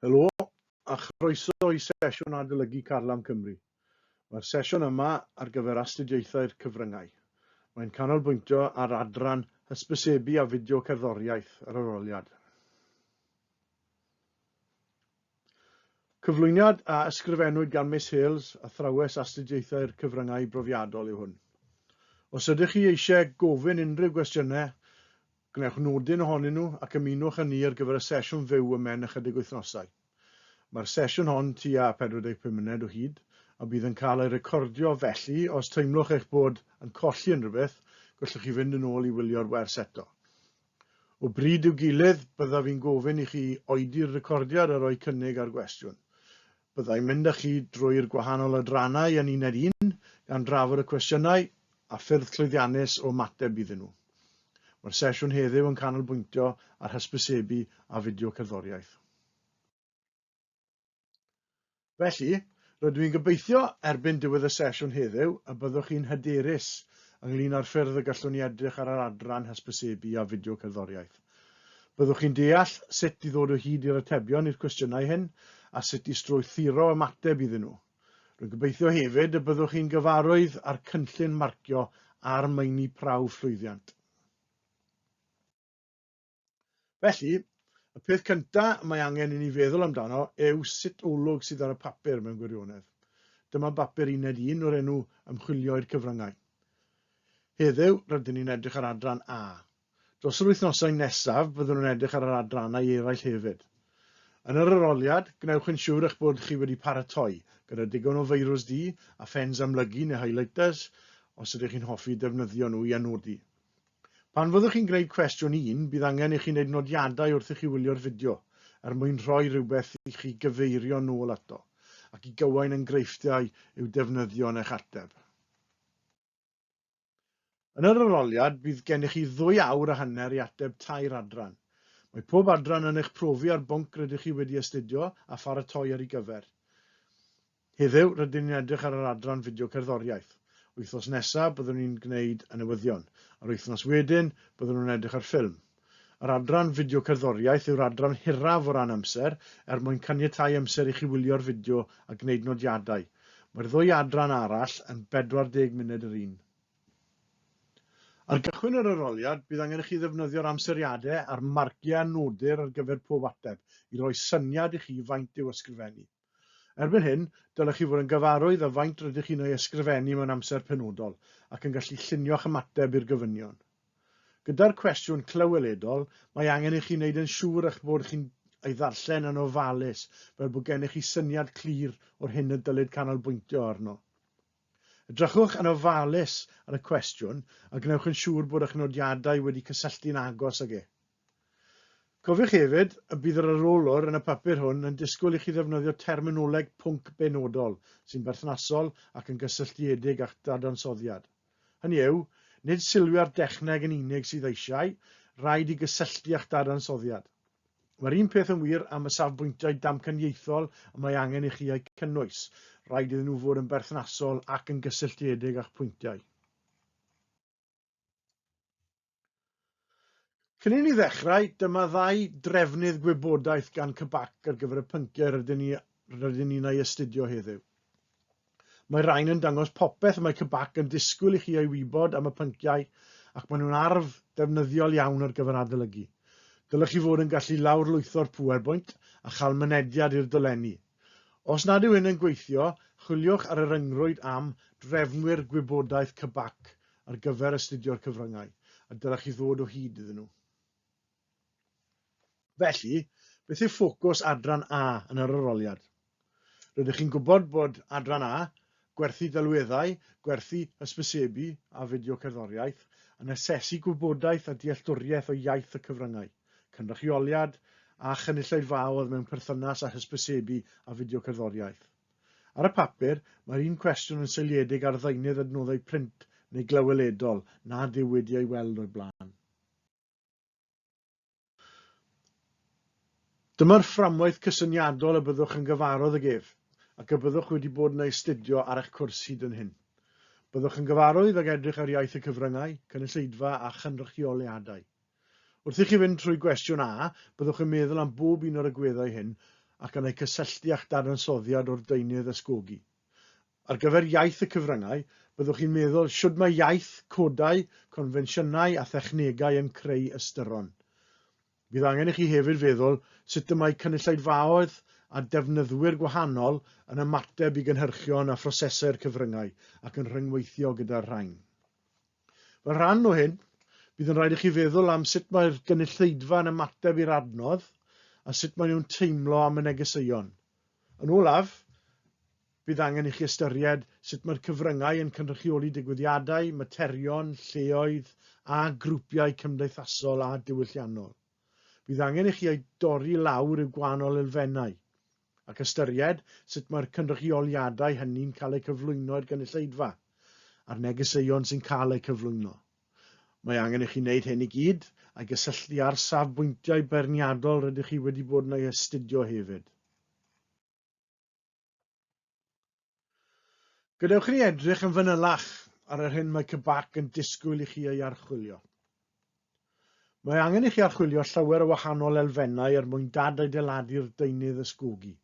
Helo, a chroeso i sesiwn adolygu Carlam Cymru. Mae'r sesiwn yma ar gyfer astudiaethau'r cyfryngau. Mae'n canolbwyntio ar adran hysbysebu a fideo cerddoriaeth yr arholiad. Cyflwyniad a ysgrifennwyd gan Miss Hales, athrawes astudiaethau'r cyfryngau brofiadol yw hwn. Os ydych chi eisiau gofyn unrhyw gwestiynau, Gwnewch nodyn ohonyn nhw ac ymunwch â ni ar gyfer y sesiwn fyw ymhen ychydig wythnosau. Mae'r sesiwn hon tua 45 munud o hyd a bydd yn cael ei recordio felly os teimlwch eich bod yn colli unrhyw beth, gallwch chi fynd yn ôl i wylio'r wers eto. O bryd i'w gilydd, byddaf i'n gofyn i chi oedi'r recordiad a rhoi cynnig ar gwestiwn. Byddai'n mynd â chi drwy'r gwahanol adrannau yn Uned Un, gan drafod y cwestiynau a ffyrdd llwyddiannus o ymateb iddyn nhw. Mae'r sesiwn heddiw yn canolbwyntio ar hysbysebu a fideo cerddoriaeth. Felly, rydw i'n gobeithio erbyn diwedd y sesiwn heddiw y byddwch chi'n hyderus ynglŷn â'r ffyrdd y gallwn ni edrych ar yr adran hysbysebu a fideo cerddoriaeth. Byddwch chi'n deall sut i ddod o hyd i'r atebion i'r cwestiynau hyn a sut i strwythuro ymateb iddyn nhw. Rwy'n gobeithio hefyd y byddwch chi'n gyfarwydd â'r cynllun marcio a'r meini prawf llwyddiant. Felly, y peth cyntaf y mae angen i ni feddwl amdano yw sut olwg sydd ar y papur mewn gwirionedd. Dyma bapur uned 1 o'r enw Ymchwilio i'r Cyfryngau. Heddiw, rydyn ni'n edrych ar adran A. Dros yr wythnosau nesaf, byddwn yn edrych ar yr adrannau eraill hefyd. Yn yr arholiad, gwnewch yn siwr eich bod chi wedi paratoi, gyda digon o feirws du a phens amlygu neu highlighters, os ydych chi'n hoffi defnyddio nhw i anodi. Pan fyddwch chi'n gwneud cwestiwn un, bydd angen i chi wneud nodiadau wrth i chi wylio'r fideo, er mwyn rhoi rhywbeth i chi gyfeirio nôl ato, ac i gywain enghreifftiau i'w defnyddio yn eich ateb. Yn yr arholiad, bydd gennych chi ddwy awr a hanner i ateb tair adran. Mae pob adran yn eich profi ar bwnc rydych chi wedi astudio a pharatoi ar ei gyfer. Heddiw, rydyn ni'n edrych ar yr adran fideo cerddoriaeth. Wythnos nesaf, byddwn ni'n gwneud y newyddion. Yr wythnos wedyn, byddwn nhw'n edrych ar ffilm. Yr adran fideo cerddoriaeth yw'r adran hiraf o ran amser, er mwyn caniatáu amser i chi wylio'r fideo a gwneud nodiadau. Mae'r ddwy adran arall yn 40 munud yr un. Ar gychwyn yr arholiad, bydd angen i chi ddefnyddio'r amseriadau a'r marciau a nodir ar gyfer pob ateb i roi syniad i chi faint i'w ysgrifennu. Erbyn hyn, dylech chi fod yn gyfarwydd â faint rydych chi'n ei ysgrifennu mewn amser penodol ac yn gallu llunio'ch ymateb i'r gofynion. Gyda'r cwestiwn clyweledol, mae angen i chi wneud yn siŵr eich bod chi'n ei ddarllen yn ofalus fel bod gennych chi syniad clir o'r hyn y dylid canolbwyntio arno. Edrychwch yn ofalus ar y cwestiwn a gwnewch yn siŵr bod eich nodiadau wedi cysylltu'n agos ag e. Cofiwch hefyd y bydd yr arholwr yn y papur hwn yn disgwyl i chi ddefnyddio terminoleg pwnc benodol sy'n berthnasol ac yn gysylltiedig â'ch dadansoddiad. Hynny yw, nid sylwi ar dechneg yn unig sydd eisiau, rhaid i gysylltu â'ch dadansoddiad. Mae'r un peth yn wir am y safbwyntiau damcaniaethol y mae angen i chi eu cynnwys, rhaid iddyn nhw fod yn berthnasol ac yn gysylltiedig â'ch pwyntiau. Cyn i ni ddechrau, dyma ddau drefnydd gwybodaeth gan CBAC ar gyfer y pynciau rydyn ni rydyn ni'n ei astudio heddiw. Mae rhain yn dangos popeth y mae CBAC yn disgwyl i chi ei wybod am y pynciau ac maen nhw'n arf defnyddiol iawn ar gyfer adolygu. Dylech chi fod yn gallu lawrlwytho'r pŵerbwynt a chael mynediad i'r dolenni. Os nad yw hyn yn gweithio, chwiliwch ar y ryngrwyd am drefnwyr gwybodaeth CBAC ar gyfer astudio'r cyfryngau, a dylech chi ddod o hyd iddyn nhw. Felly, beth yw ffocws adran A yn yr arholiad? Rydych chi'n gwybod bod adran A, gwerthu delweddau, gwerthu hysbysebu a fideo cerddoriaeth, yn asesu gwybodaeth a dealltwriaeth o iaith y cyfryngau, cynrychioliad a chynulleidfaoedd mewn perthynas â hysbysebu a fideo cerddoriaeth. Ar y papur, mae'r un cwestiwn yn seiliedig ar ddeunydd adnoddau print neu glyweledol nad yw wedi ei weld o'r blaen. Dyma'r fframwaith cysyniadol y byddwch yn gyfarwydd ag ef, ac y byddwch wedi bod yn ei astudio ar eich cwrs hyd yn hyn. Byddwch yn gyfarwydd ag edrych ar iaith y cyfryngau, cynulleidfa a chynrychioliadau. Wrth i chi fynd trwy gwestiwn A, byddwch yn meddwl am bob un o'r agweddau hyn ac yn eu cysylltu â'ch dadansoddiad o'r deunydd ysgogi. Ar gyfer iaith y cyfryngau, byddwch chi'n meddwl shwd mae iaith, codau, confensiynau a thechnegau yn creu ystyron. Bydd angen i chi hefyd feddwl sut y mae cynulleidfaoedd a defnyddwyr gwahanol yn ymateb i gynhyrchion a phrosesau'r cyfryngau ac yn rhyngweithio gyda'r rhain. Fel rhan o hyn, bydd yn rhaid i chi feddwl am sut mae'r gynulleidfa yn ymateb i'r adnodd a sut maen nhw'n teimlo am y negeseuon. Yn olaf, bydd angen i chi ystyried sut mae'r cyfryngau yn cynrychioli digwyddiadau, materion, lleoedd a grwpiau cymdeithasol a diwylliannol. Bydd angen i chi eu dorri lawr i'w gwahanol elfennau, ac ystyried sut mae'r cynrychioliadau hynny'n cael eu cyflwyno i'r gynulleidfa, a'r negeseuon sy'n cael eu cyflwyno. Mae angen i chi wneud hyn i gyd, a'i gysylltu â'r safbwyntiau beirniadol rydych chi wedi bod yn eu hastudio hefyd. Gadewch i ni edrych yn fanylach ar yr hyn mae CBAC yn disgwyl i chi ei archwilio. Mae angen i chi archwilio llawer o wahanol elfennau er mwyn dad-adeiladu'r deunydd ysgogi.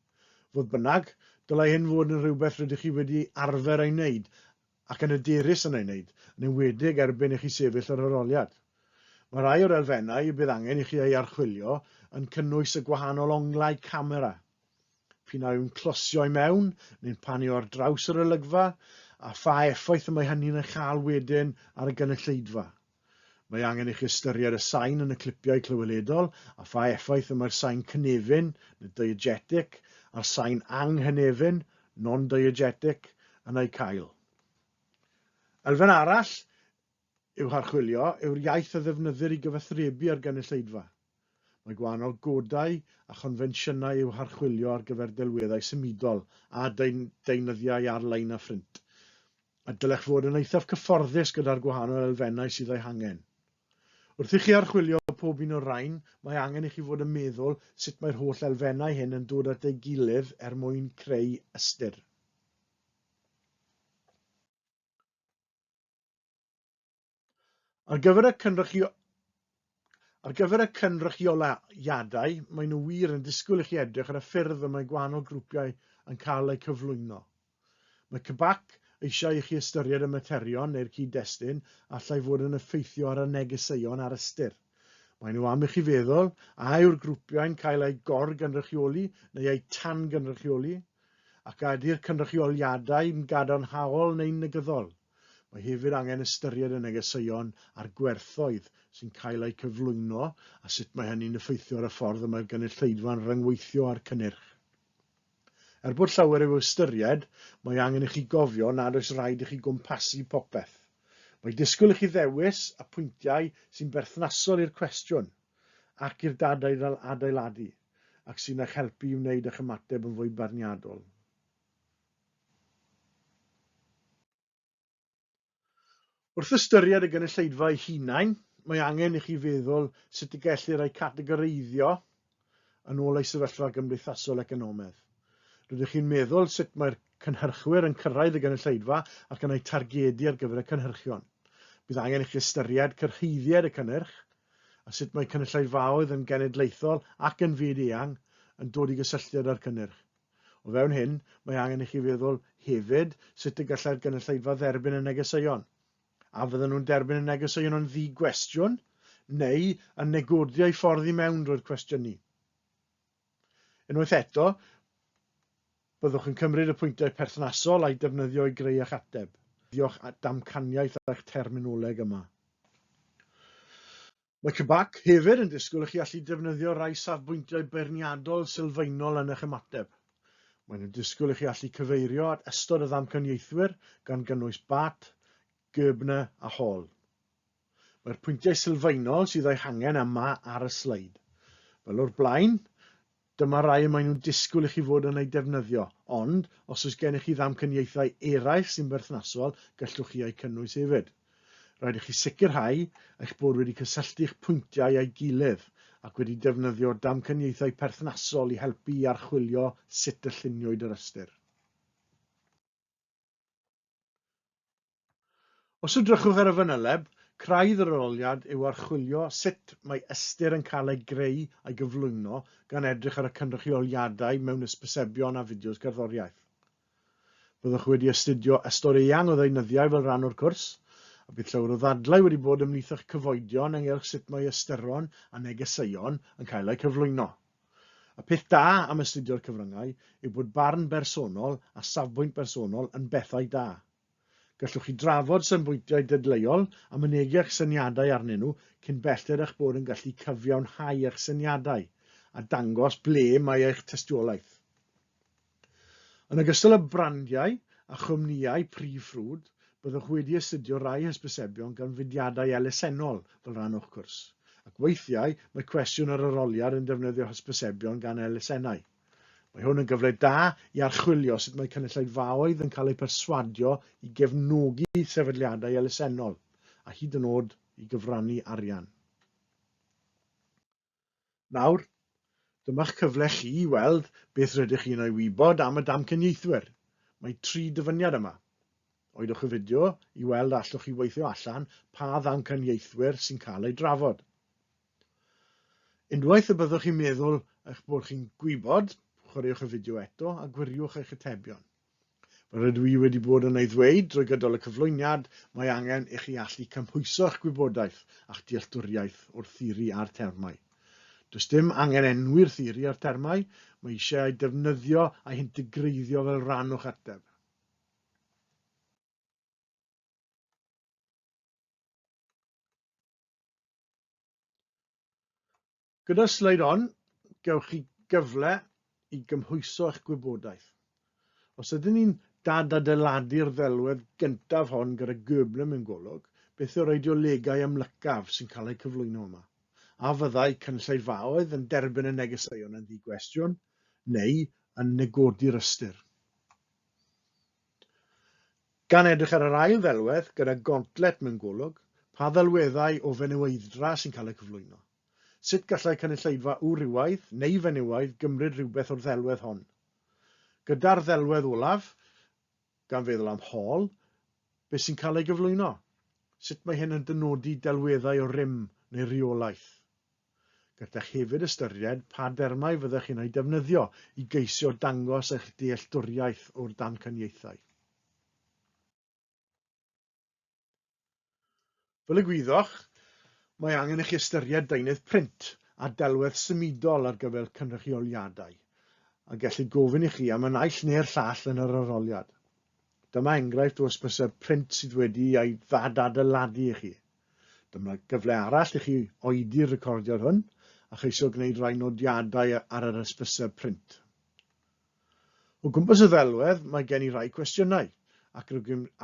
Fodd bynnag, dylai hyn fod yn rhywbeth rydych chi wedi arfer ei wneud ac yn hyderus yn ei wneud, yn enwedig erbyn i chi sefyll yr arholiad. Mae rhai o'r elfennau y bydd angen i chi eu archwilio yn cynnwys y gwahanol onglau camera, p'un a yw'n closio i mewn neu'n panio ar draws yr olygfa, a pha effaith y mae hynny'n ei chael wedyn ar y gynulleidfa. Mae angen i chi ystyried y sain yn y clipiau clyweledol a pha effaith y mae'r sain cynefin, neu diegetic, a'r sain anghynefin, non-diegetic, yn eu cael. Elfen arall i'w harchwilio yw'r iaith a ddefnyddir i gyfathrebu â'r gynulleidfa. Mae gwahanol godau a chonfensiynau i'w harchwilio ar gyfer delweddau symudol a deunyddiau ar-lein a phrint, a dylech fod yn eithaf cyfforddus gyda'r gwahanol elfennau sydd eu hangen. Wrth i chi archwilio pob un o'r rhain, mae angen i chi fod yn meddwl sut mae'r holl elfennau hyn yn dod at ei gilydd er mwyn creu ystyr. Ar gyfer y Ar gyfer y cynrychioliadau, maen nhw wir yn disgwyl i chi edrych ar y ffyrdd y mae gwahanol grwpiau yn cael eu cyflwyno. Mae CBAC eisiau i chi ystyried y materion neu'r cyd-destun allai fod yn effeithio ar y negeseuon a'r ystyr. Maen nhw am i chi feddwl a yw'r grwpiau'n cael eu gor-gynrychioli neu eu tan-gynrychioli, ac a ydy'r cynrychioliadau'n gadarnhaol neu'n negyddol. Mae hefyd angen ystyried y negeseuon a'r gwerthoedd sy'n cael eu cyflwyno a sut mae hynny'n effeithio ar y ffordd y mae'r gynulleidfa'n rhyngweithio â'r cynnyrch. Er bod llawer i'w ystyried, mae angen i chi gofio nad oes rhaid i chi gwmpasu popeth. Mae disgwyl i chi ddewis y pwyntiau sy'n berthnasol i'r cwestiwn ac i'r dadadeiladu, ac sy'n eich helpu i wneud eich ymateb yn fwy beirniadol. Wrth ystyried y gynulleidfa eu hunain, mae angen i chi feddwl sut y gellir eu categoreiddio yn ôl eu sefyllfa gymdeithasol economaidd. Rydych chi'n meddwl sut mae'r cynhyrchwyr yn cyrraedd y gynulleidfa ac yn eu targedu ar gyfer y cynhyrchion. Bydd angen i chi ystyried cyrhaeddiad y cynnyrch a sut mae cynulleidfaoedd yn genedlaethol ac yn fyd-eang yn dod i gysylltiad â'r cynnyrch. O fewn hyn, mae angen i chi feddwl hefyd sut y gallai'r gynulleidfa dderbyn y negeseuon. A fydden nhw'n derbyn y negeseuon yn ddi-gwestiwn, neu yn negodi eu ffordd i mewn drwy'r cwestiynu? Unwaith eto, byddwch yn cymryd y pwyntiau perthnasol a'u defnyddio i greu eich ateb. Defnyddiwch damcaniaeth a'ch terminoleg yma. Mae CBAC hefyd yn disgwyl i chi allu defnyddio rhai safbwyntiau beirniadol sylfaenol yn eich ymateb. Maen nhw'n disgwyl i chi allu cyfeirio at ystod o ddamcaniaethwyr gan gynnwys Barthes, Gerbner a Hall. Mae'r pwyntiau sylfaenol sydd eu hangen yma ar y sleid. Fel o'r blaen, Dyma rai y maen nhw'n disgwyl i chi fod yn eu defnyddio, ond os oes gennych chi ddamcaniaethau eraill sy'n berthnasol, gallwch chi eu cynnwys hefyd. Rhaid i chi sicrhau eich bod wedi cysylltu'ch pwyntiau â'i gilydd ac wedi defnyddio damcaniaethau perthnasol i helpu i archwilio sut y lluniwyd yr ystyr. Os edrychwch ar y fanyleb, Craidd yr arholiad yw archwilio sut mae ystyr yn cael ei greu a'i gyflwyno gan edrych ar y cynrychioliadau mewn hysbysebion a fideos cerddoriaeth. Byddwch wedi astudio ystod eang o ddeunyddiau fel rhan o'r cwrs, a bydd llawer o ddadlau wedi bod ymhlith eich cyfoedion ynghylch sut mae ystyron a negeseuon yn cael eu cyflwyno. Y peth da am astudio'r cyfryngau yw bod barn bersonol a safbwynt bersonol yn bethau da. Gallwch chi drafod safbwyntiau dadleuol a mynegi eich syniadau arnyn nhw cyn belled eich bod yn gallu cyfiawnhau eich syniadau a dangos ble mae eich tystiolaeth. Yn ogystal â brandiau a chwmnïau prif ffrwd, byddwch wedi astudio rai hysbysebion gan fudiadau elusennol fel rhan o'ch cwrs, ac weithiau mae cwestiwn yr arholiad yn defnyddio hysbysebion gan elusennau. Mae hwn yn gyfle da i archwilio sut mae cynulleidfaoedd yn cael eu perswadio i gefnogi sefydliadau elusennol, a hyd yn oed i gyfrannu arian. Nawr, dyma'ch cyfle chi i weld beth rydych chi'n ei wybod am y damcaniaethwyr. Mae tri dyfyniad yma. Oedwch y fideo i weld a allwch chi weithio allan pa ddamcaniaethwyr sy'n cael eu drafod. Unwaith y byddwch chi'n meddwl eich bod chi'n gwybod, chwaraewch y fideo eto a gwiriwch eich atebion. Fel rydw i wedi bod yn ei ddweud drwy gydol y cyflwyniad, mae angen i chi allu cymhwyso eich gwybodaeth a'ch dealltwriaeth o'r theori a'r termau. Does dim angen enwi'r theori a'r termau, mae eisiau eu defnyddio a'u hintegreiddio fel rhan o'ch ateb. Gyda sleid on, gewch chi gyfle i gymhwyso eich gwybodaeth. Os ydyn ni'n dad-adeiladu'r ddelwedd gyntaf hon gyda Goebner mewn golwg, beth yw'r ideolegau amlycaf sy'n cael eu cyflwyno yma? A fyddai cynulleidfaoedd yn derbyn y negeseuon yn ddi-gwestiwn, neu yn negodi'r ystyr? Gan edrych ar yr ail ddelwedd, gyda gauntlet mewn golwg, pa ddelweddau o fenyweidd-dra sy'n cael eu cyflwyno? Sut gallai cynulleidfa wrywaidd neu fenywaidd gymryd rhywbeth o'r ddelwedd hon? Gyda'r ddelwedd olaf, gan feddwl am Hall, beth sy'n cael ei gyflwyno? Sut mae hyn yn dynodi delweddau o rym neu reolaeth? Gallech hefyd ystyried pa dermau fyddech chi'n eu defnyddio i geisio dangos eich dealltwriaeth o'r damcaniaethau. Fel y gwyddoch, mae angen i chi ystyried deunydd print a delwedd symudol ar gyfer cynrychioliadau, a gellid gofyn i chi am y naill neu'r llall yn yr arholiad. Dyma enghraifft o hysbyseb print sydd wedi ei ddadadeiladu i chi. Dyma gyfle arall i chi oedi'r recordiad hwn a cheisio gwneud rhai nodiadau ar yr hysbyseb print. O gwmpas y ddelwedd mae gen i rai cwestiynau ac,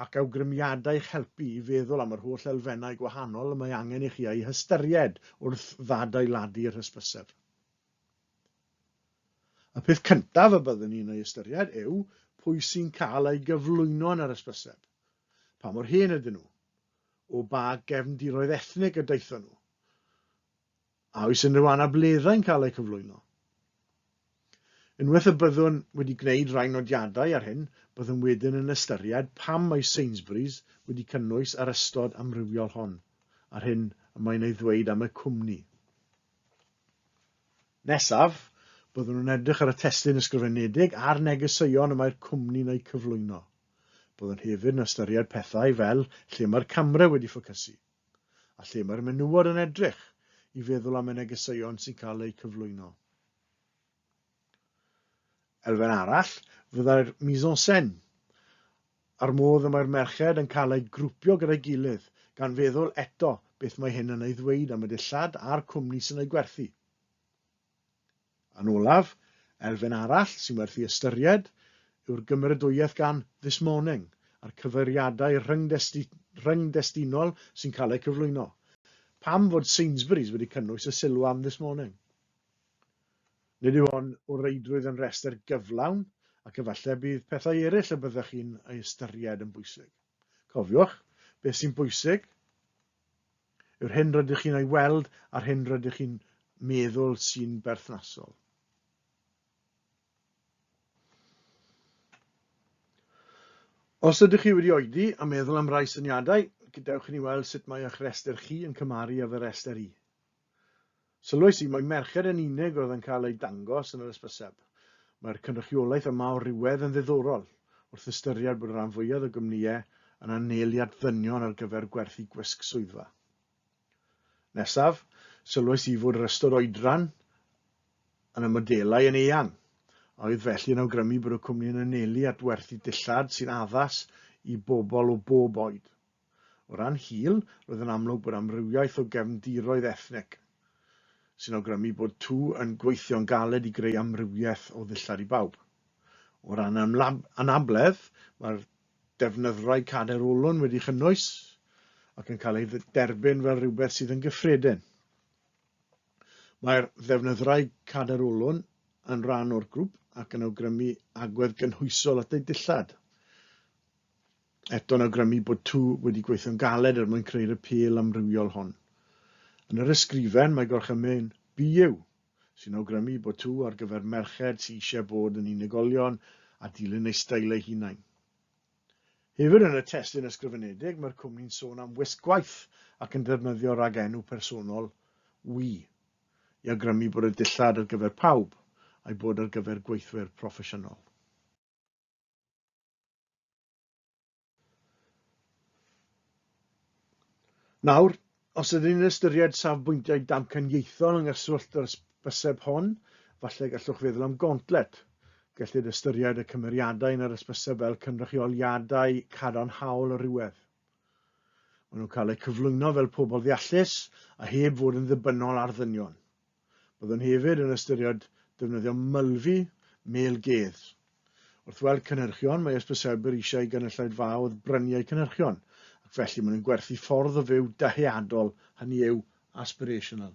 ac awgrymiadau i'ch helpu i feddwl am yr holl elfennau gwahanol y mae angen i chi eu hystyried wrth ddadeiladu'r hysbyseb. Y peth cyntaf y byddwn ni'n ei ystyried yw pwy sy'n cael ei gyflwyno yn yr hysbyseb. Pa mor hen ydyn nhw? O ba gefndiroedd ethnig y daethon nhw? A oes unrhyw anableddau'n cael eu cyflwyno? Unwaith y byddwn wedi gwneud rhai nodiadau ar hyn, byddwn wedyn yn ystyried pam mae Sainsbury's wedi cynnwys yr ystod amrywiol hon, a'r hyn y mae'n ei ddweud am y cwmni. Nesaf, byddwn yn edrych ar y testun ysgrifenedig a'r negeseuon y mae'r cwmni'n eu cyflwyno. Byddwn hefyd yn ystyried pethau fel lle mae'r camera wedi ffocysu, a lle mae'r menywod yn edrych, i feddwl am y negeseuon sy'n cael eu cyflwyno. Elfen arall fyddai'r mise-en-scène, a'r modd y mae'r merched yn cael eu grwpio gyda'i gilydd, gan feddwl eto beth mae hyn yn ei ddweud am y dillad a'r cwmni sy'n eu gwerthu. Yn olaf, elfen arall sy'n werth ei ystyried yw'r gymeradwyaeth gan This Morning a'r cyfeiriadau rhyngdestunol sy'n cael eu cyflwyno. Pam fod Sainsbury's wedi cynnwys y sylw am This Morning? Nid yw hon o reidrwydd yn rhestr gyflawn ac efallai bydd pethau eraill y byddech chi'n ei ystyried yn bwysig. Cofiwch, beth sy'n bwysig yw'r hyn rydych chi'n ei weld a'r hyn rydych chi'n meddwl sy'n berthnasol. Os ydych chi wedi oedi a meddwl am rai syniadau, Gadewch i ni weld sut mae eich rhestr chi yn cymharu â fy rhestr i. Sylwais i mai merched yn unig oedd yn cael eu dangos yn yr hysbyseb. Mae'r cynrychiolaeth yma o rywedd yn ddiddorol, wrth ystyried bod y rhan fwyaf o gwmnïau yn anelu at ddynion ar gyfer gwerthu gwisg swyddfa. Nesaf, sylwais i fod yr ystod oedran yn y modelau yn eang, a oedd felly yn awgrymu bod y cwmni yn anelu at werthu dillad sy'n addas i bobl o bob oed. O ran hil, roedd yn amlwg bod amrywiaeth o gefndiroedd ethnig, sy'n awgrymu bod Tŵ yn gweithio'n galed i greu amrywiaeth o ddillad i bawb. O ran anabledd, mae'r defnyddwraig cadair olwyn wedi chynnwys ac yn cael ei derbyn fel rhywbeth sydd yn gyffredin. Mae'r ddefnyddwraig cadair olwyn yn rhan o'r grŵp ac yn awgrymu agwedd gynhwysol at ei dillad. Eto'n awgrymu bod Tŵ wedi gweithio'n galed er mwyn creu'r apêl amrywiol hon. Yn yr ysgrifen mae gorchymyn Be You, sy'n awgrymu bod Tŵ ar gyfer merched sy eisiau bod yn unigolion a dilyn eu steil eu hunain. Hefyd yn y testun ysgrifenedig mae'r cwmni'n sôn am wisg gwaith ac yn defnyddio rhagenw personol 'we' i awgrymu bod y dillad ar gyfer pawb a'i bod ar gyfer gweithwyr proffesiynol. Nawr, os ydyn ni'n ystyried safbwyntiau damcaniaethol yng nghyswllt yr hysbyseb hon, falle gallwch feddwl am gauntlet. Gellid ystyried y cymeriadau yn yr hysbyseb fel cynrychioliadau cadarnhaol o rywedd. Maen nhw'n cael eu cyflwyno fel pobl ddeallus a heb fod yn ddibynnol ar ddynion. Byddwn hefyd yn ystyried defnyddio mylfi male gaze. Wrth weld cynhyrchion, mae hysbysebwyr eisiau i gynulleidfaoedd brynu eu cynhyrchion, ac felly maen nhw'n gwerthu ffordd o fyw dyheadol, hynny yw, aspirational.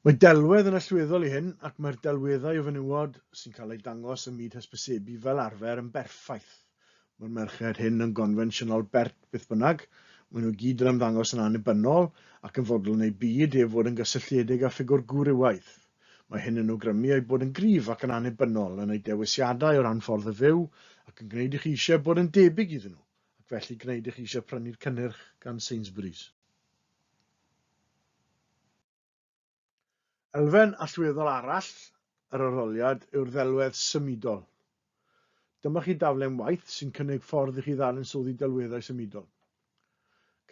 Mae delwedd yn allweddol i hyn, ac mae'r delweddau o fenywod sy'n cael eu dangos ym myd hysbysebu fel arfer yn berffaith. Mae'r merched hyn yn gonfensiynol bert beth bynnag, maen nhw i gyd yn ymddangos yn annibynnol ac yn fodlon eu byd heb fod yn gysylltiedig â ffigwr gwrywaidd. Mae hyn yn awgrymu eu bod yn gryf ac yn annibynnol yn eu dewisiadau o ran ffordd o fyw ac yn gwneud i chi eisiau bod yn debyg iddyn nhw ac felly gwneud i chi eisiau prynu'r cynnyrch gan Sainsbury's. Elfen allweddol arall yr arholiad yw'r ddelwedd symudol. Dyma chi daflen waith sy'n cynnig ffordd i chi ddadansoddi delweddau symudol.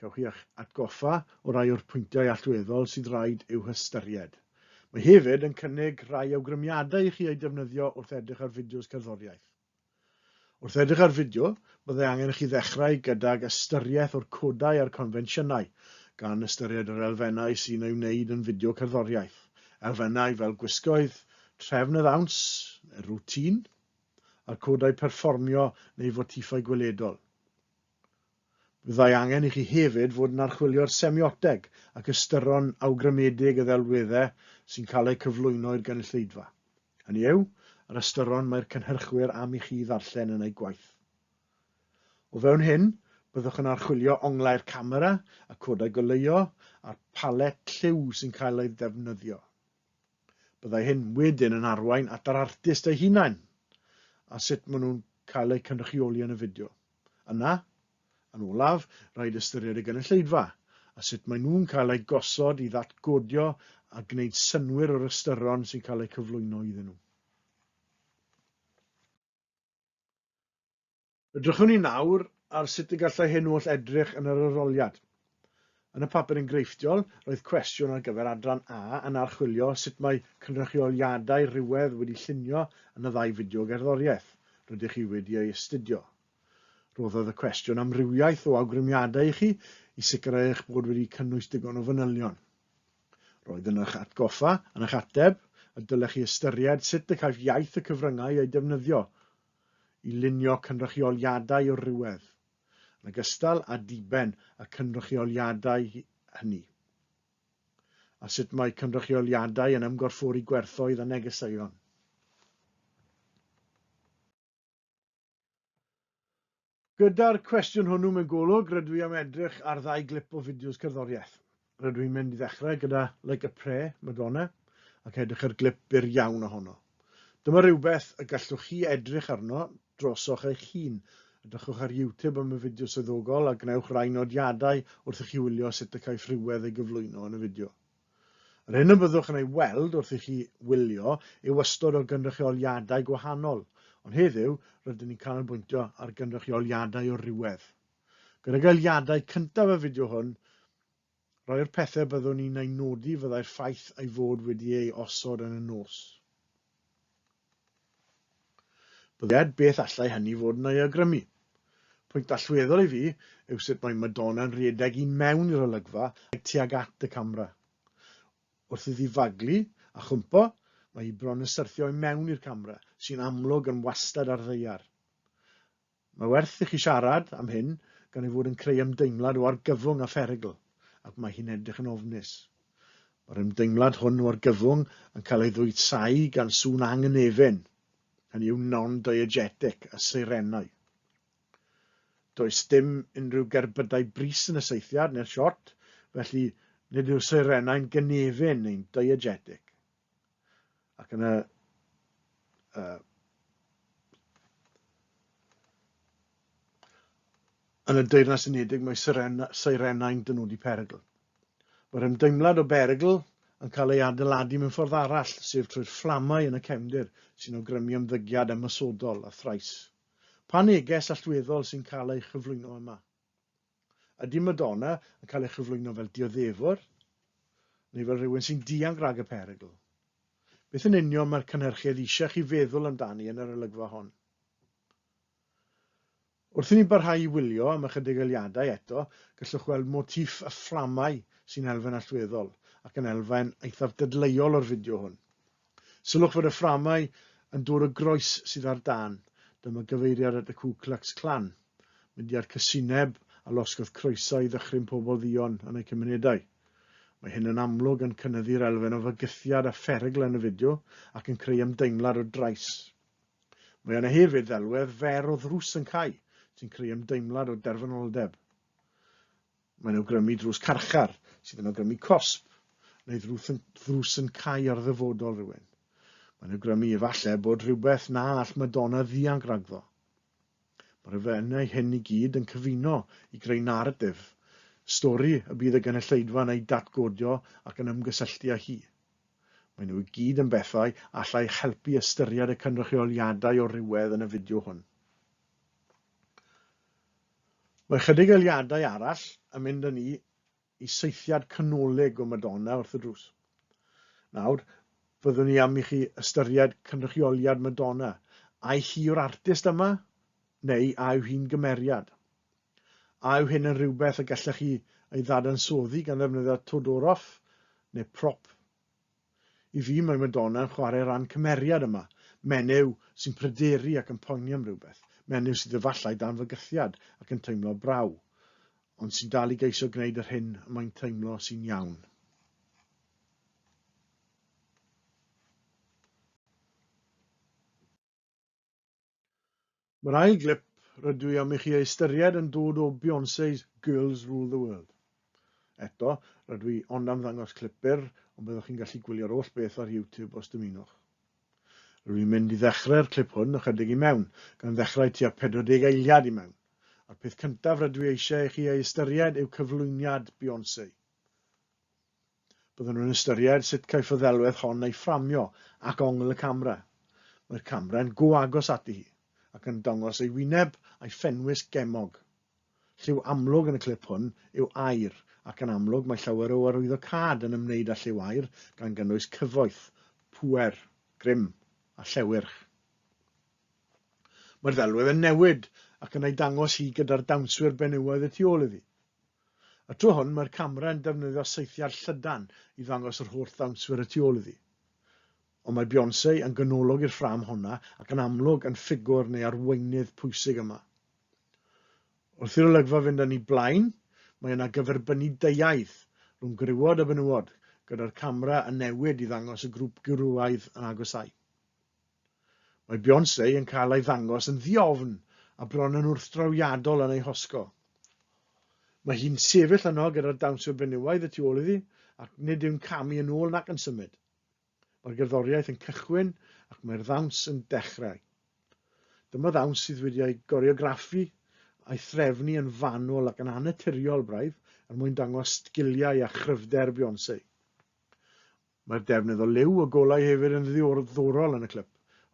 Cewch chi eich atgoffa o rai o'r pwyntiau allweddol sydd raid i'w hystyried. Mae hefyd yn cynnig rhai awgrymiadau i chi eu defnyddio wrth edrych ar fideos cerddoriaeth. Wrth edrych ar fideo, byddai angen i chi ddechrau gydag ystyriaeth o'r codau a'r confensiynau, gan ystyried yr elfennau sy'n ei wneud yn fideo cerddoriaeth, elfennau fel gwisgoedd, trefn y ddawns, neu'r routine, a'r codau perfformio neu fotiffau gweledol. Byddai angen i chi hefyd fod yn archwilio'r semioteg ac ystyron awgrymedig y ddelweddau sy'n cael eu cyflwyno i'r gynulleidfa. Hynny yw, yr ystyron mae'r cynhyrchwyr am i chi ddarllen yn eu gwaith. O fewn hyn, byddwch yn archwilio onglau'r camera, y codau goleuo, a'r palet lliw sy'n cael ei ddefnyddio. Byddai hyn wedyn yn arwain at yr artist eu hunain a sut maen nhw'n cael eu cynrychioli yn y fideo. Yna, yn olaf, rhaid ystyried y gynulleidfa, a sut maen nhw'n cael eu gosod i ddatgodio a gwneud synnwyr o'r ystyron sy'n cael eu cyflwyno iddyn nhw. Edrychwn ni nawr ar sut y gallai hyn oll edrych yn yr arholiad. Yn y papur enghreifftiol, roedd cwestiwn ar gyfer adran A yn archwilio sut mae cynrychioliadau rhywedd wedi llunio yn y ddau fideo gerddoriaeth rydych chi wedi ei astudio. Rhoddodd y cwestiwn amrywiaeth o awgrymiadau i chi i sicrhau eich bod wedi cynnwys digon o fanylion. Roedd yn eich atgoffa yn eich ateb y dylech chi ystyried sut y caiff iaith y cyfryngau ei defnyddio i lunio cynrychioliadau o rywedd. yn ogystal â diben y cynrychioliadau hynny, a sut mae cynrychioliadau yn ymgorffori gwerthoedd a negeseuon. Gyda'r cwestiwn hwnnw mewn golwg, rydw i am edrych ar ddau glip o fideos cerddoriaeth. Rydw i'n mynd i ddechrau gyda Like a Prayer, Madonna, ac edrych ar glip byr iawn ohono. Dyma rywbeth y gallwch chi edrych arno drosoch eich hun. Edrychwch ar YouTube am y fideo swyddogol a gwnewch rai nodiadau wrth i chi wylio sut y caiff rhywedd ei gyflwyno yn y fideo. Yr hyn y byddwch yn ei weld wrth i chi wylio yw ystod o gynrychioliadau gwahanol, ond heddiw rydyn ni'n canolbwyntio ar gynrychioliadau o rywedd. Gydag eiliadau cyntaf y fideo hwn, Rhai o'r pethau byddwn i'n eu nodi fyddai'r ffaith ei fod wedi ei osod yn y nos. Bydded beth allai hynny fod yn ei awgrymu? Pwynt allweddol i fi yw sut mae Madonna yn rhedeg i mewn i'r olygfa ac tuag at y camera. Wrth iddi faglu a chwmpo, mae hi bron yn syrthio i mewn i'r camera, sy'n amlwg yn wastad ar ddaear. Mae werth i chi siarad am hyn gan ei fod yn creu ymdeimlad o argyfwng a pherygl, ac mae hi'n edrych yn ofnus. Mae'r ymdeimlad hwn o argyfwng yn cael ei ddwysáu gan sŵn angynefin, hynny yw non-diegetic, a seirenau. Does dim unrhyw gerbydau brys yn y saethiad neu'r siot, felly nid yw'r seirenau'n gynefin neu'n diegetic. Ac yn y yn y Deyrnas Unedig mae seirenau'n dynodi perygl. Mae'r ymdeimlad o berygl yn cael ei adeiladu mewn ffordd arall, sef trwy'r fflamau yn y cefndir sy'n awgrymu ymddygiad ymosodol a thrais. Pa neges allweddol sy'n cael ei chyflwyno yma? Ydy Madonna yn cael ei chyflwyno fel dioddefwr? Neu fel rhywun sy'n dianc rhag y perygl? Beth yn union mae'r cynhyrchydd eisiau chi feddwl amdani yn yr olygfa hon? Wrth i ni barhau i wylio am ychydig eiliadau eto, gallwch weld motiff y fflamau sy'n elfen allweddol ac yn elfen eithaf dadleuol o'r fideo hwn. Sylwch fod y fframau yn dod o groes sydd ar dân. Dyma gyfeiriad at y Ku Klux Klan, mudiad casineb a losgodd croesau i ddychryn pobl dduon yn eu cymunedau. Mae hyn yn amlwg yn cynyddu'r elfen o fygythiad a pherygl yn y fideo ac yn creu ymdeimlad o drais. Mae yna hefyd ddelwedd fer o ddrws yn cau, sy'n creu ymdeimlad o derfynoldeb. Mae'n awgrymu drws carchar, sydd yn awgrymu cosb, neu ddrws yn, ddrws yn cau ar ddyfodol rhywun. Mae'n awgrymu efallai bod rhywbeth na all Madonna ddianc rhagddo. Mae'r elfennau hyn i gyd yn cyfuno i greu naratif, stori y bydd y gynulleidfa'n ei datgodio ac yn ymgysylltu â hi. Maen nhw i gyd yn bethau allai eich helpu ystyried y cynrychioliadau o rywedd yn y fideo hwn. Mae ychydig eiliadau arall yn mynd â ni i saethiad canolig o Madonna wrth y drws. Nawr, byddwn i am i chi ystyried cynrychioliad Madonna. Ai hi yw'r artist yma, neu a yw hi'n gymeriad? A yw hyn yn rhywbeth y gallech chi ei ddadansoddi gan ddefnyddio Todoroff neu prop I fi, mae Madonna yn chwarae rhan cymeriad yma, menyw sy'n pryderu ac yn poeni am rywbeth, menyw sydd efallai dan fygythiad ac yn teimlo braw, ond sy'n dal i geisio gwneud yr hyn y mae'n teimlo sy'n iawn. Mae'r ail glip rydw i am i chi ei ystyried yn dod o Beyoncé's Girls Rule the World. Eto, rydw i ond am ddangos clip byr, ond byddwch chi'n gallu gwylio'r holl beth ar YouTube os dymunwch. Rydw i'n mynd i ddechrau'r clip hwn ychydig i mewn, gan ddechrau tua 40 eiliad i mewn. A'r peth cyntaf rydw i eisiau i chi ei ystyried yw cyflwyniad Beyoncé. Byddwn yn ystyried sut caiff y ddelwedd hon ei fframio ac ongl y camera. Mae'r camera yn go agos ati hi, ac yn dangos ei wyneb a'i phenwisg gemog. Lliw amlwg yn y clip hwn yw aur, ac yn amlwg mae llawer o arwyddocâd yn ymwneud â lliw aur, gan gynnwys cyfoeth, pŵer, grym, a llewyrch. Mae'r ddelwedd yn newid ac yn ei dangos hi gyda'r dawnswyr benywaidd y tu ôl iddi. Y tro hwn, mae'r camera yn defnyddio saethiad llydan i ddangos yr holl ddawnswyr y tu ôl iddi. Ond mae Beyoncé yn ganolog i'r ffrâm honna ac yn amlwg yn ffigwr neu arweinydd pwysig yma. Wrth i'r olygfa fynd yn ei blaen, mae yna gyferbynnu deuaidd rhwng gwrywod a benywod, gyda'r camera yn newid i ddangos y grŵp gwrywaidd yn agosáu. Mae Beyoncé yn cael ei ddangos yn ddi-ofn a bron yn wrthdrawiadol yn ei hosgo. Mae hi'n sefyll yno gyda'r dawnswyr benywaidd y tu ôl iddi ac nid yw'n camu yn ôl nac yn symud. Mae'r gerddoriaeth yn cychwyn ac mae'r ddawns yn dechrau. Dyma ddawns sydd wedi ei goreograffu a'i threfnu yn fanwl ac yn annaturiol braidd er mwyn dangos sgiliau a chryfder Beyoncé. Mae'r defnydd o liw a golau hefyd yn ddiddorol yn y clip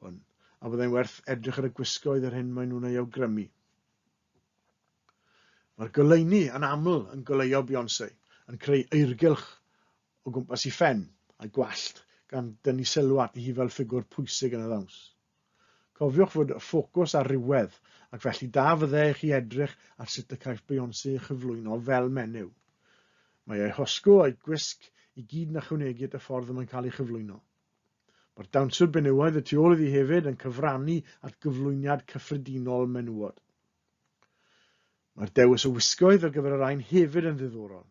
hwn, a byddai'n werth edrych ar y gwisgoedd yr hyn maen nhw'n ei awgrymu. Mae'r goleuni yn aml yn goleuo Beyoncé, yn creu aergylch o gwmpas ei phen a'i gwallt, gan dynnu sylw ati hi fel ffigwr pwysig yn y ddawns. Cofiwch fod y ffocws ar rywedd, ac felly da fydde i chi edrych ar sut y caiff Beyoncé ei chyflwyno fel menyw. Mae ei hosgo a'i gwisg i gyd yn ychwanegu at y ffordd y mae'n cael ei chyflwyno. Mae'r dawnswyr benywaidd y tu ôl iddi hefyd yn cyfrannu at gyflwyniad cyffredinol menywod. Mae'r dewis o wisgoedd ar gyfer y rhain hefyd yn ddiddorol.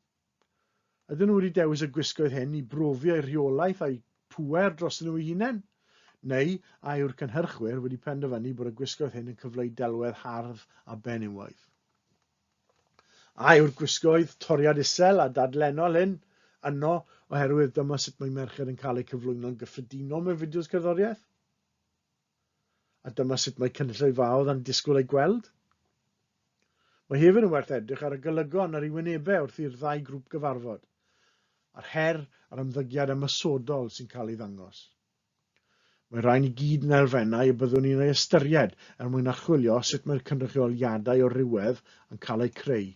Ydyn nhw wedi dewis y gwisgoedd hyn i brofi eu rheolaeth a'u pŵer drostyn nhw eu hunain? Neu a yw'r cynhyrchwyr wedi penderfynu bod y gwisgoedd hyn yn cyfleu delwedd hardd a benywaidd? A yw'r gwisgoedd toriad isel a dadlennol hyn yno oherwydd dyma sut mae merched yn cael eu cyflwyno'n gyffredinol mewn fideos cerddoriaeth? A dyma sut mae cynulleidfaoedd yn disgwyl eu gweld? Mae hefyd yn werth edrych ar y golygon ar ei wynebau wrth i'r ddau grŵp gyfarfod, a'r her a'r ymddygiad ymosodol sy'n cael ei ddangos. Mae rhain i gyd yn elfennau y byddwn ni'n ei ystyried er mwyn archwilio sut mae'r cynrychioliadau o rywedd yn cael eu creu.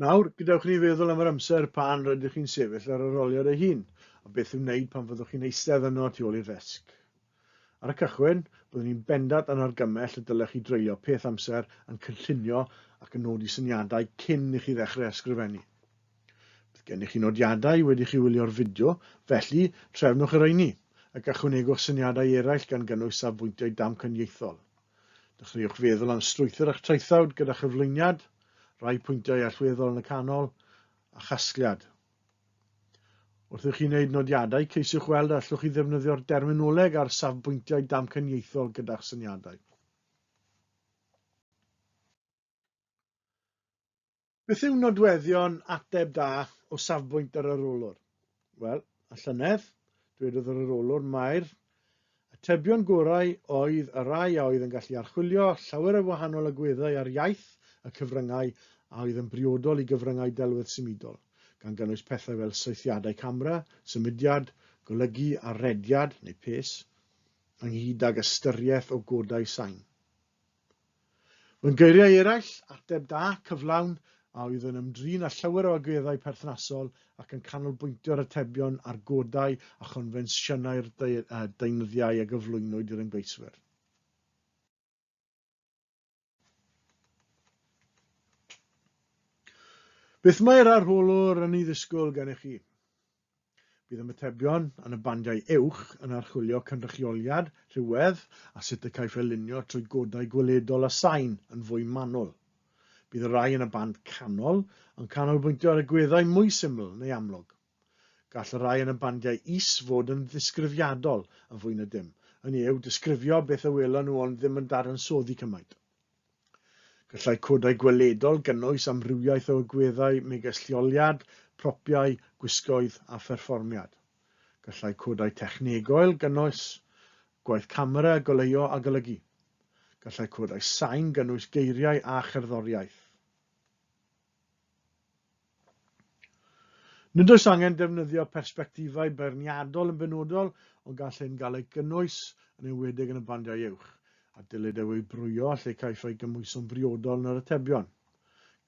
Nawr, gadewch i ni feddwl am yr amser pan rydych chi'n sefyll ar arholiad ei hun, a beth i'w wneud pan fyddwch chi'n eistedd yno tu ôl i'r ddesg. Ar y cychwyn, byddwn i'n bendant yn argymell y dylech chi dreulio peth amser yn cynllunio ac yn nodi syniadau cyn i chi ddechrau ysgrifennu. Bydd gennych chi nodiadau wedi chi wylio'r fideo, felly trefnwch y rheini, ac ychwanegwch syniadau eraill gan gynnwys safbwyntiau damcaniaethol. Dechreuwch feddwl am strwythur eich traethawd gyda chyflwyniad, rhai pwyntiau allweddol yn y canol, a chasgliad. Wrth i chi wneud nodiadau, ceisiwch weld a allwch chi ddefnyddio'r derminoleg a'r safbwyntiau damcaniaethol gyda'ch syniadau. Beth yw nodweddion ateb da o safbwynt yr arholwr? Wel, y llynedd, dwedodd yr arholwr mai'r atebion gorau oedd y rhai a oedd yn gallu archwilio llawer o wahanol agweddau ar iaith y cyfryngau a oedd yn briodol i gyfryngau delwedd symudol, gan gynnwys pethau fel saethiadau camera, symudiad, golygu a rediad, neu pace, ynghyd ag ystyriaeth o godau sain. Mewn geiriau eraill, ateb da, cyflawn, a oedd yn ymdrin â llawer o agweddau perthnasol ac yn canolbwyntio'r atebion ar godau a chonfensiynau'r deunyddiau a gyflwynwyd i'r ymgeiswyr. Beth mae'r arholwr yn ei ddisgwyl gennych chi? Bydd ymatebion yn y bandiau uwch yn archwilio cynrychioliad, rhywedd a sut y caiff ei lunio trwy godau gweledol a sain yn fwy manwl. Bydd y rhai yn y band canol yn canolbwyntio ar agweddau mwy syml neu amlwg. Gall y rhai yn y bandiau is fod yn ddisgrifiadol yn fwy na dim, hynny yw, disgrifio beth a welon nhw ond ddim yn dadansoddi cymaint. Gallai codau gweledol gynnwys amrywiaeth o agweddau megis lleoliad, propiau, gwisgoedd a pherfformiad. Gallai codau technegol gynnwys gwaith camera, goleuo a golygu. Gallai codau sain gynnwys geiriau a cherddoriaeth. Nid oes angen defnyddio persbectifau beirniadol yn benodol, ond gall hyn gael ei gynnwys, yn enwedig yn y bandiau uwch, a dylid ei wybrwyo lle caiff ei gymhwyso'n briodol yn yr atebion.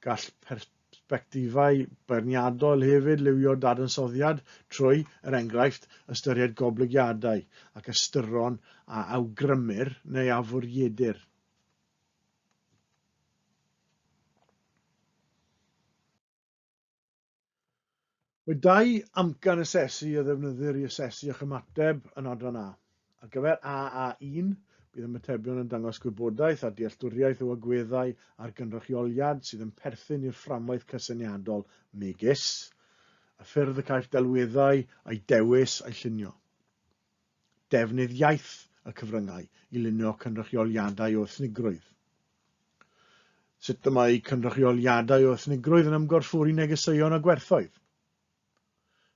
Gall persbectifau beirniadol hefyd liwio dadansoddiad trwy, er enghraifft, ystyried goblygiadau ac ystyron a awgrymir neu a fwriedir. Mae dau amcan asesu a ddefnyddir i asesu eich ymateb yn Adran A. Ar gyfer AA1, bydd ymatebion yn dangos gwybodaeth a dealltwriaeth o agweddau ar gynrychioliad sydd yn perthyn i'r fframwaith cysyniadol megis, y ffyrdd y caiff delweddau eu dewis a'u llunio. Defnydd iaith y cyfryngau i lunio cynrychioliadau o ethnigrwydd. Sut y mae cynrychioliadau o ethnigrwydd yn ymgorffori negeseuon a gwerthoedd?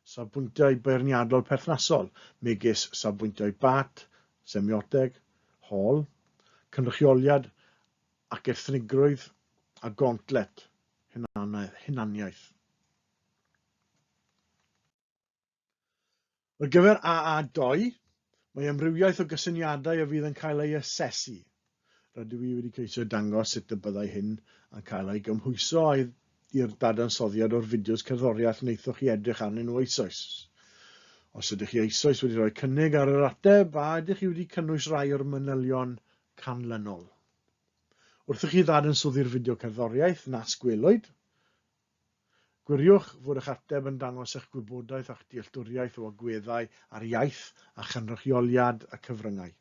Safbwyntiau beirniadol perthnasol, megis safbwyntiau Barthes, semioteg, Hall, cynrychioliad ac ethnigrwydd, a Gauntlett, hunaniaeth. Ar gyfer AA2, mae amrywiaeth o gysyniadau a fydd yn cael ei asesu. Rydw i wedi ceisio dangos sut y byddai hyn yn cael ei gymhwyso i'r dadansoddiad o'r fideos cerddoriaeth wnaethoch chi edrych arnyn nhw eisoes. Os ydych chi eisoes wedi rhoi cynnig ar yr ateb, a ydych chi wedi cynnwys rhai o'r manylion canlynol? Wrth i chi ddadansoddi'r fideo cerddoriaeth nas gwelwyd, Gwiriwch fod eich ateb yn dangos eich gwybodaeth a'ch dealltwriaeth o agweddau ar iaith a chynrychioliad y cyfryngau,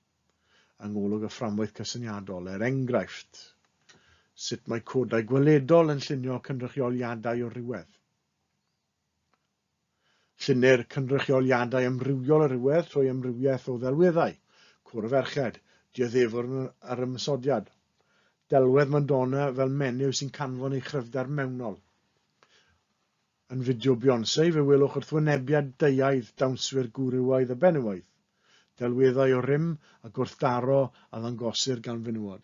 yng ngolwg y fframwaith cysyniadol, er enghraifft, sut mae codau gweledol yn llunio cynrychioliadau o rywedd. Llunnir cynrychioliadau amrywiol o rywedd trwy amrywiaeth o ddelweddau, Côr y Ferched, dioddefwr yr ymosodiad, delwedd Madonna fel menyw sy'n canfod ei chryfder mewnol. Yn fideo Beyoncé fe welwch wrthwynebiad deuaidd dawnswyr gwrywaidd a benywaidd, delweddau o rym a gwrthdaro a ddangosir gan fenywod.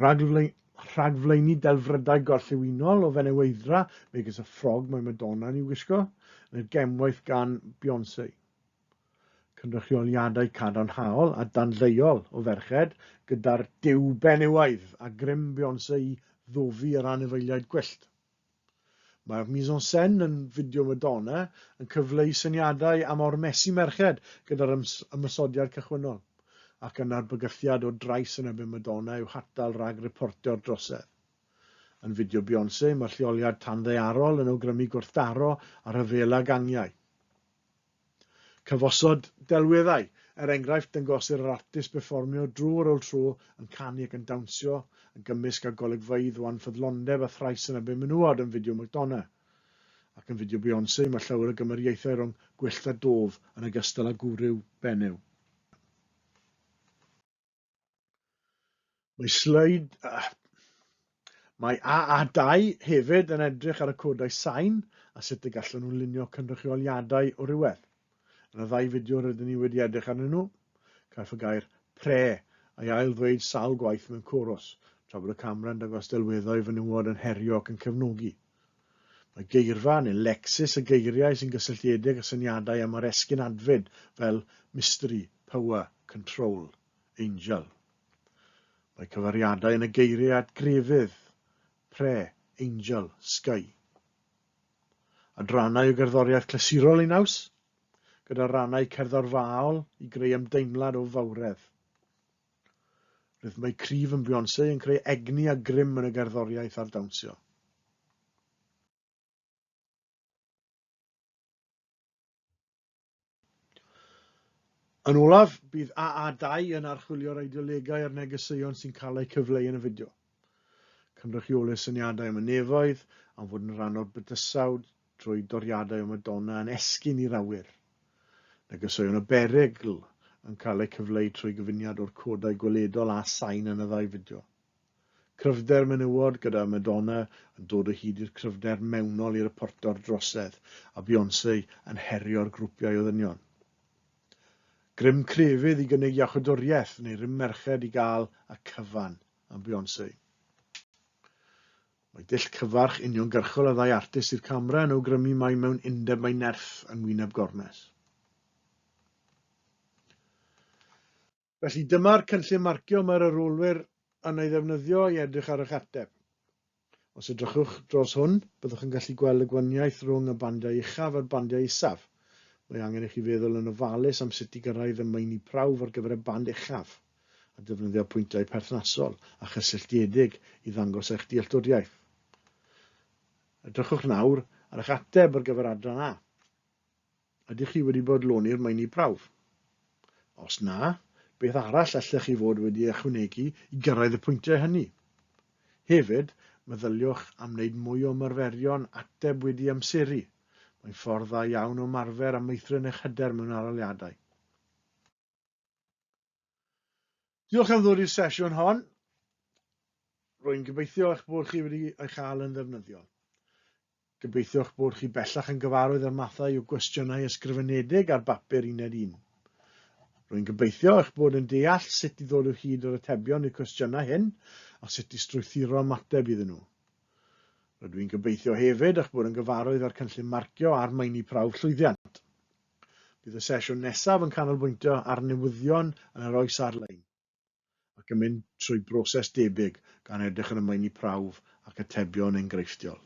Rhagflaenu delfrydau gorllewinol o fenyweidd-dra, megis y ffrog mae Madonna yn ei wisgo, neu'r gemwaith gan Beyoncé. Cynrychioliadau cadarnhaol a dadleuol o ferched gyda'r duw benywaidd a grym Beyoncé i ddofi yr anifeiliaid gwyllt. Mae'r mise-en-scène yn fideo Madonna yn cyfleu syniadau am ormesu merched gyda'r ymosodiad cychwynnol, ac yna'r bygythiad o drais yn erbyn Madonna i'w hatal rhag riportio'r drosedd. Yn fideo Beyoncé, mae'r lleoliad tanddaearol yn awgrymu gwrthdaro a rhyfela gangiau. Cyfosod delweddau, er enghraifft, dangosir yr artist berfformio dro ar ôl tro yn canu ac yn dawnsio, yn gymysg â golygfeydd o anffyddlondeb a thrais yn erbyn menywod yn fideo Madonna. Ac yn fideo Beyoncé, mae llawer o gymariaethau rhwng gwyllt a dof yn ogystal â gwryw benyw. Mae sleid... Mae AA2 hefyd yn edrych ar y codau sain a sut y gallan nhw lunio cynrychioliadau o rywedd. Yn y ddau fideo rydyn ni wedi edrych arnyn nhw, caiff y gair pre ei ail-ddweud sawl gwaith mewn corws, tra bod y camera yn dangos delweddau o fenywod yn herio ac yn cefnogi. Mae geirfa neu lecsis y geiriau sy'n gysylltiedig â syniadau am oresgyn adfyd fel mystery, power, control, angel. Mae cyfeiriadau yn y geiriau at grefydd, pre, angel, sky. Adrannau o gerddoriaeth clasurol ei naws, gyda rannau cerddorfaol i greu ymdeimlad o fawredd. Rhythmau cryf yn Beyoncé yn creu egni a grym yn y gerddoriaeth a'r dawnsio. Yn olaf, bydd AA2 yn archwilio'r ideolegau a'r negeseuon sy'n cael eu cyfleu yn y fideo. Cynrychiolir syniadau am y nefoedd, am fod yn rhan o'r bydysawd trwy doriadau o Madonna yn esgyn i'r awyr. Negeseuon o berygl yn cael eu cyfleu trwy gyfuniad o'r codau gweledol a sain yn y ddau fideo. Cryfder menywod, gyda Madonna yn dod o hyd i'r cryfder mewnol i reportio'r drosedd, a Beyoncé yn herio'r grwpiau o ddynion. Grym crefydd i gynnig iachawdwriaeth, neu rym merched i gael y cyfan, yn Beyoncé. Mae dull cyfarch uniongyrchol y ddau artist i'r camera yn awgrymu mai mewn undeb mae nerth yn wyneb gormes. Felly dyma'r cynllun marcio mae'r arholwyr yn ei ddefnyddio i edrych ar eich ateb. Os edrychwch dros hwn, byddwch yn gallu gweld y gwahaniaeth rhwng y bandiau uchaf a'r bandiau isaf. Mae angen i chi feddwl yn ofalus am sut i gyrraedd y meini prawf ar gyfer y band uchaf, a defnyddio pwyntiau perthnasol a chysylltiedig i ddangos eich dealltwriaeth. Edrychwch nawr ar eich ateb ar gyfer adran A. Ydych chi wedi bodloni'r meini prawf? Os na, beth arall allech chi fod wedi ei ychwanegu i gyrraedd y pwyntiau hynny? Hefyd, meddyliwch am wneud mwy o ymarferion ateb wedi amseru. Mae'n ffordd dda iawn o ymarfer a meithrin eich hyder mewn arholiadau. Diolch am ddod i'r sesiwn hon. Rwy'n gobeithio eich bod chi wedi ei chael yn ddefnyddiol. Gobeithio eich bod chi bellach yn gyfarwydd â'r mathau o gwestiynau ysgrifenedig ar bapur Uned 1. Rwy'n gobeithio eich bod yn deall sut i ddod o hyd yr atebion i'r cwestiynau hyn a sut i strwythuro ymateb iddyn nhw. Rydw i'n gobeithio hefyd eich bod yn gyfarwydd â'r cynllun marcio a'r meini prawf llwyddiant. Bydd y sesiwn nesaf yn canolbwyntio ar newyddion yn yr oes ar-lein ac yn mynd trwy broses debyg gan edrych ar y meini prawf ac atebion enghreifftiol.